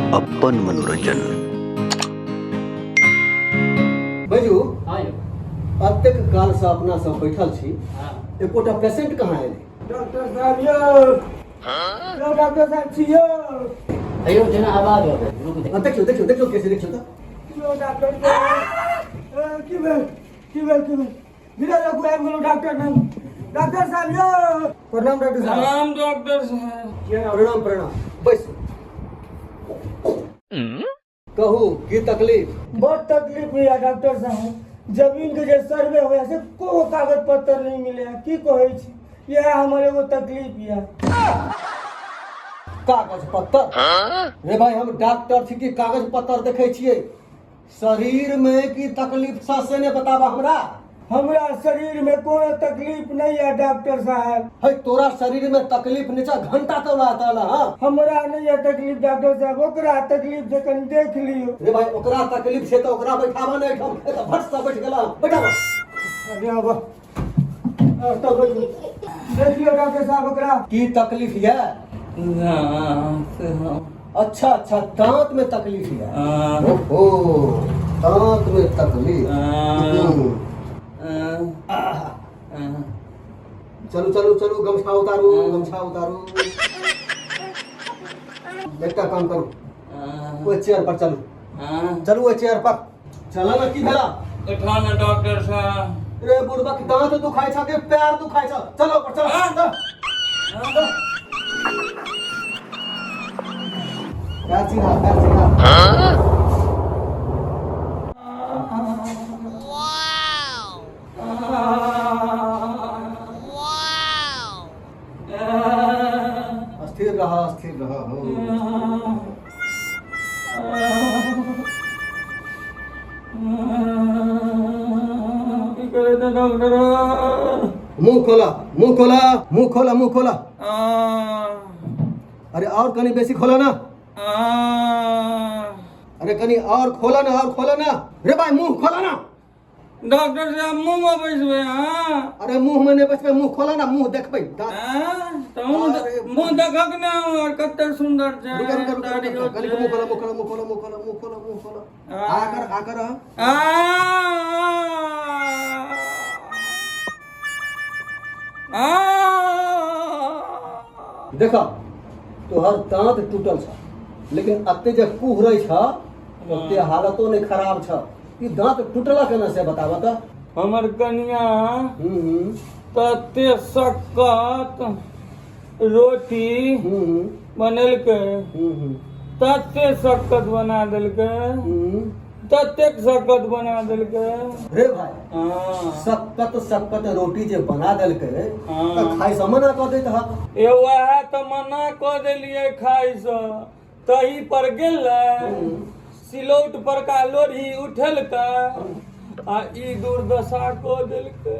अपन मनोरंजन। बैजू, हाँ यौ। एतेक काल से अपना सब बैठल छी, हाँ। एकोटा पेशेंट कहाँ एलै? डॉक्टर साहब यौ, यौ डॉक्टर साहब छी यौ। अयो, जेना आवाज अबै, रुक दे। हाँ, देखियौ देखियौ देखियौ, कैसे देखियौ तऽ। यौ डॉक्टर साहब, ए, की भेल की भेल की भेल? धीरे रखू, आबि गेलहुँ डॉक्टर नाम। डॉक्टर साहब यौ, प्रणाम डॉक्टर साहब। प्रणाम डॉक्टर साहब। प्रणाम प्रणाम, बैसू। कहू, की तकलीफ? बहुत तकलीफ हुई है डॉक्टर साहब। जमीन के जे सर्वे हुआ से को कागज पत्तर नहीं मिले है। की कहै छी, यह हमर एगो तकलीफ यऽ। कागज पत्तर? रे भाई, हम डॉक्टर छी कि कागज पत्तर देखै छियै? शरीर में की तकलीफ छ से ने बताबा हमरा। हमरा शरीर में कोनो तकलीफ नहीं है डॉक्टर साहब। है, तोरा शरीर में तकलीफ नहीं छ, घंटा तो लाता ला? हाँ। हमरा नहीं है तकलीफ डॉक्टर साहब, ओकरा तकलीफ छै, कनि देख लियौ। रे भाई, ओकरा तकलीफ छै तऽ ओकरा बैठाबा ने एहिठाम। ए तऽ भट से बैठ गेला, बैठाबा। अरे आब तऽ बैठू, देख लियौ डॉक्टर साहब ओकरा। की तकलीफ ये? अच्छा अच्छा, दांत में तकलीफ ये। ओहो, दांत में तकलीफ। चलू चलू चलू, गमछा उतारू, गमछा उतारू। एकटा काम करू, ओहि चेयर पर चलू। चलू, ओहि चेयर पर चल ने। की भेला? उठा ने डॉक्टर साहब। रे बुड़बक, दांत दुखाइ छ कि पैर दुखाइ छ? चलो ऊपर चलो, चल। पैर सीधा, पैर सीधा। स्थिर रह, स्थिर रह हो। की करे त डॉक्टर? मुंह खोला, मुंह खोला, मुंह खोला, मुंह खोला। अरे, और कनी बेसी खोला ना। अरे, कनी और खोला ना, और खोला ना। रे भाई, मुंह खोला ना। डॉक्टर साहब, मुंह में बैसबै हाँ? अरे, मुंह में नहीं बैसबै, मुंह खोला ना, मुंह देखबै दाँत। हाँ? तऽ मुँह अरे। मुँह देखक ने और कते सुंदर छै। रुका रुका रुका रुका, कनी मुंह खोला, मुंह खोला, मुंह खोला, मुंह खोला, मुंह खोला, मुंह खोला। आ कर, आ कर। आ आ देखा, तोहर दांत टूटल छ, लेकिन अते जे कुह रही छ, ओते हालतो नहीं खराब छ। ई दांत टूटला केना से बताबऽ तऽ। हमर कनिया तते सक्कत रोटी बनेलकै, तते सक्कत बना देलकै, ततेक सक्कत बना देलकै। रे भाई, हाँ। सक्कत सक्कत रोटी जे बना देलकै हाँ। तऽ खाइ से मना कऽ दैत हक। ए, वएह तऽ मना कऽ देलियै खाइसँ, तही पर गेलै, सिलौट परका लोढ़ी उठेलकै आ ई दुर्दशा कऽ देलकै।